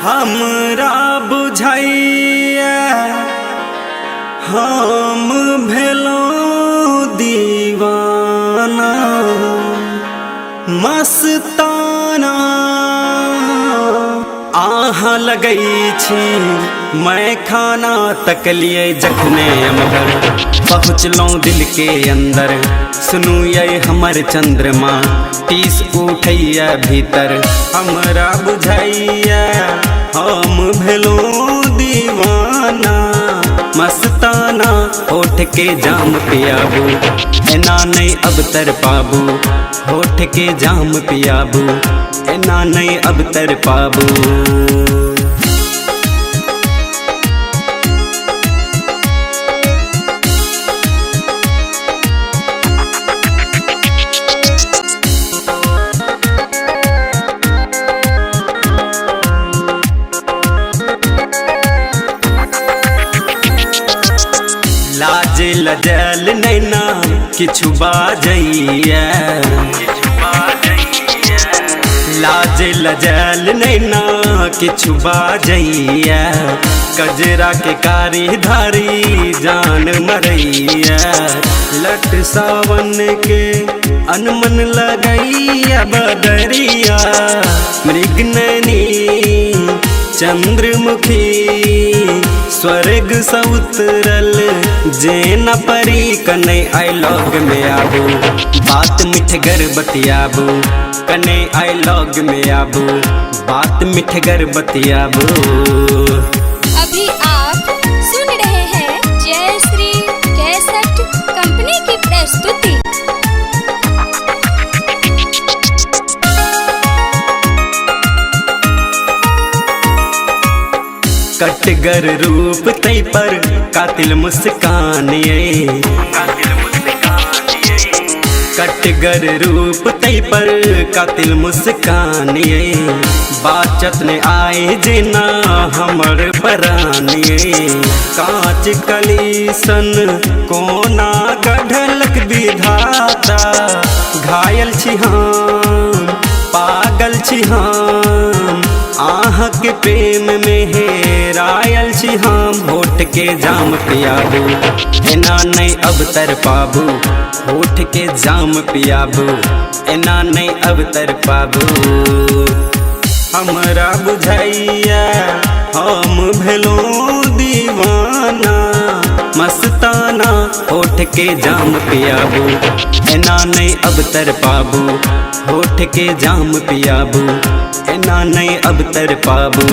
हमरा बुझाइया हम भेलौं दीवाना मस्ताना। आहाँ लगै छी मैं खाना तकलिए जखने अमहर पहुँचलौं दिल के अंदर। सुनू ये हमर चंद्रमा टीस उठैया भीतर। हमरा बुझाइया हम भेलौं दीवाना मस्ताना। होठ के जाम पियाबू एना नहीं अब तर पाबू। होठ के जाम पियाबू एना नहीं अब तर पाबू। लाज लजल नैना किछु बाजैया। लाज लजल नैना किछु बाजैया। कजरा के कारी धारी जान मरैया। लट सावन के अनमन लगैया बदरिया। मृगनैनी चंद्रमुखी स्वर्ग सँ उतरल जेना परी। कने आई लॉग में आबू बात मिठगर बतियाबू। कने आई लॉग में आबू बात मिठगर बतियाबू। अभी आप सुन रहे हैं जय श्री कैसेट कंपनी की प्रस्तुति। कटगर रूप तै पर कातिल मुस्कान ये। कटगर रूप तै पर कातिल मुस्कान ये। बाचत ने आए जेना हमर परान ये। कांच कली सन कोना गढ़लक विधाता। घायल छी हम पागल छी हम आहाँ के प्रेम में हेरायल छी हम। होठ के जाम पियाबू एना नहीं अब तर पाबू। होठ के जाम पियाबू एना नहीं अब तर पाबू। हमरा बुझाइया हम भेलौं दीवाना मस्ताना। होठ के जाम पियाबू एना नहीं अब तर पाबू। होठ के जाम पियाबू एना नहीं अब तर पाबू।